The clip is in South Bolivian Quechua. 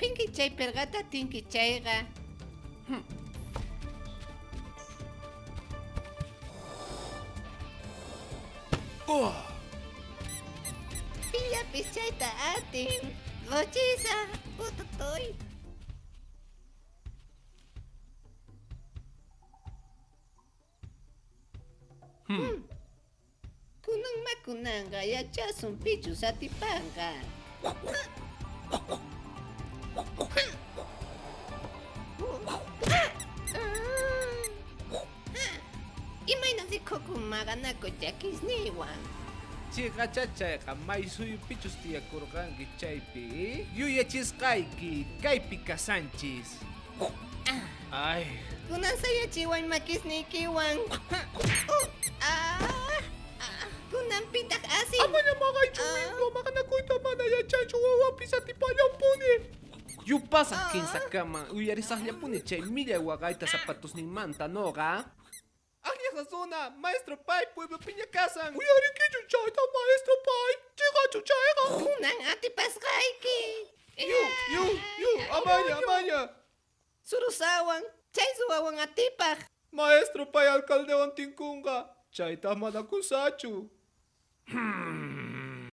Lluqpinki chay perqata tinki chayqa. Pillapis chayta atin. Qochisaj, ututuy. Kunan makunanqa yachasun pichus atipanqa. Imayna rikukun maqanaku chakisniywan. Chiqacha chayqa may suyupichus tiyakurqanki chaypi yuyachisqayki kaypi kasanchis. Ay. Kunan sayachiway makisniykiwan. Kunan pitaq asin. Amaña maqaychu wingo, maqanakuyta mana yachanchu wawapis atipallanpuni. Yupasaj kinsakama uyarisajllapuni chay millay waqayta zapatosninmanta noqa. Ajllasqa runa, maestro pay pueblopiña kasan. Uyarinkichu chayta maestro pay? Chiqachu chayqa? Kunan atipasqayki. Yu, yu, yu, amaña, amaña. Surusawan, chay ruwawan atipaj. Maestro pay alcaldewan tinkunqa, chaytaj mana kusachu.